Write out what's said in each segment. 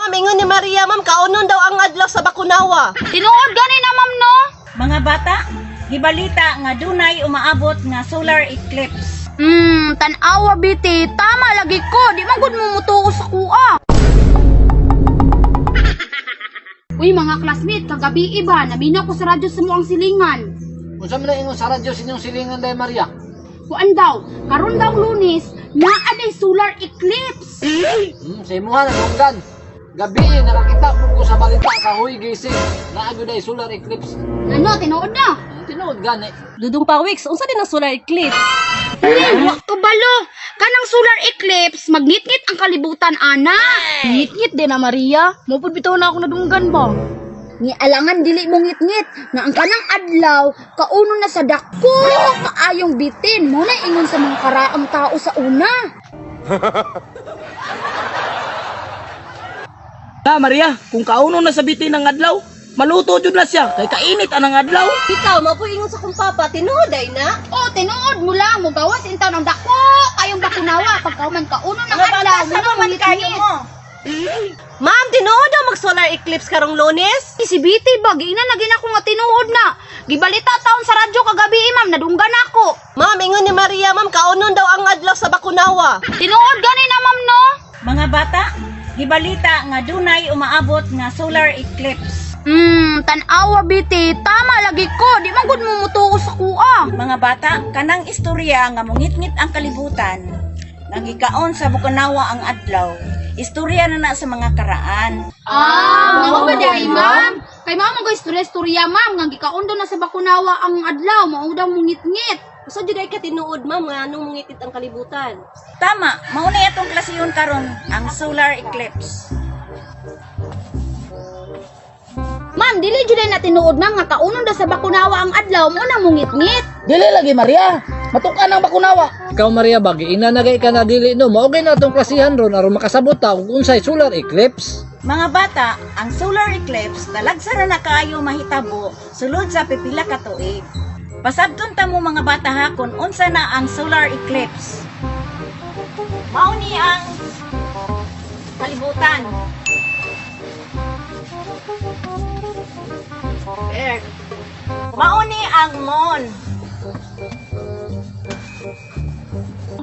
Ma'am, ingon ni Maria, ma'am, kaunon daw ang adlaw sa Bakunawa. Tinuod gani na, ma'am, no? Mga bata, gibalita nga dunay umaabot nga solar eclipse. Tanawa biti, tama lagi ko. Di man gud mo mutuo sa kuha. Uy, mga classmate, kagabi iba, namina ko sa radyo sa muang silingan. Unsa man ang ingon sa radyo sa inyong silingan day, Maria? Kuan daw, karon daw Lunes, naa day solar eclipse. Sa imuha na dunggan. Gabi nakakita pud ko sa balita sa Huy Gising. Naa gyud ay solar eclipse. Ano, tinuod na? Tinuod gani. Dudong Pawiks, unsa din ang solar eclipse? Uy, wa kabalo. Kanang solar eclipse, magnitngit ang kalibutan, ana. Ngitngit din na, Maria. Mopod bitaw na ako nadunggan ba? Ni alangan dili mo ngitngit nga ang kanang adlaw kauno na sa dako kaayong bitin mo na ingon sa mga karaang tao sa una. Ta Maria, kung kauno na sa bitin ng adlaw, maluto jud na siya kay kainit anang adlaw. Bitaw, mao po ingon sa kong papa, tinuod ay na. O tinuod mo lang mo gawas intaw ng dako kayong bakunawa pagkauman kauno ng Mga bata, adlaw mo sama na man kayo ngitngit. mo. Ma'am, tinuod daw mag solar eclipse karong Lunes? Si BT ba giina na gina ko nga tinuod na. Gibalita taon sa radyo kagabi, ma'am, nadunggan ako. Ma'am, ingon ni Maria, ma'am, kaunon daw ang adlaw sa Bakunawa. Tinuod gani na, ma'am, no? Mga bata, gibalita nga dunay umaabot nga solar eclipse. Tanawa biti, tama lagi ko. Di man gud mo mutuo sa kuha. Mga bata, kanang istorya nga mungitngit ang kalibutan, nga gikaon sa Bukanawa ang adlaw. Istorya na na sa mga karaan. Ah, mao ba dai, ma'am? Kay mao man istorya-istorya, ma'am, nga gikaon daw na sa Bakunawa ang adlaw, mao daw mungitngit. Unsa jud ay katinuod, ma'am, nga anong mungitid ang kalibutan? Tama, mao na atong klasiyon karon ang solar eclipse. Ma'am, dili jud na tinuod, ma'am, nga kaunon daw sa Bakunawa ang adlaw, mao nang mungitngit. Dili lagi, Maria, matukan ang bakunawa. Ikaw, Maria, ba giina na kay ka na dili no. Mao kay na atong klasihan ron aron makasabot ta kung unsay solar eclipse. Mga bata, ang solar eclipse talagsa na na kaayo mahitabo sulod sa pipila ka tuig. Pasabton ta mo, mga bata, ha, kung unsa na ang solar eclipse. Mao ni ang kalibutan. Earth. Mao ni ang moon.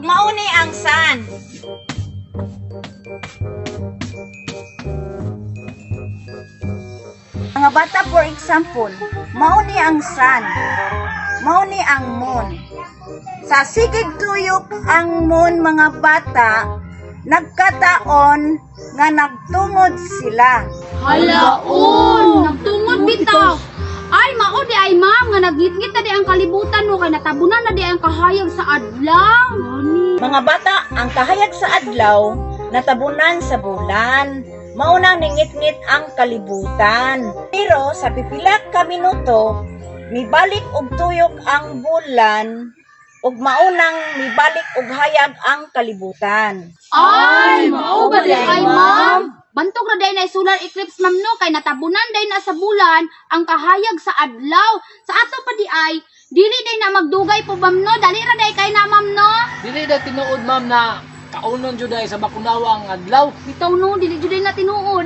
Mao ni ang sun. Mga bata, for example, mao ni ang sun, mao ni ang moon. Sa sigig tuyok ang moon, mga bata, nagkataon nga nagtungod sila. Halaon, nagtungod bitaw. Ay, mao di ay, ma'am, nga nagngitngit na di ang kalibutan no kay natabunan na di ang kahayag sa adlaw. Mga bata, ang kahayag sa adlaw, natabunan sa bulan. Maunang ningitngit ang kalibutan. Pero sa pipila ka minuto, mibalik og tuyok ang bulan ug maunang mibalik og hayag ang kalibutan. Ay, mao ba di ay, ma'am? Bantog ra day na solar eclipse, ma'am, no, kay natabunan day na sa bulan ang kahayag sa adlaw. Sa ato pa di ay dili day na magdugay po, ma'am, no. Dali ra day kay na, ma'am, no. Dili na tinuod, ma'am, na kaunon jud ay sa Bakunawa ang adlaw. Bitaw no, dili jud day na tinuod.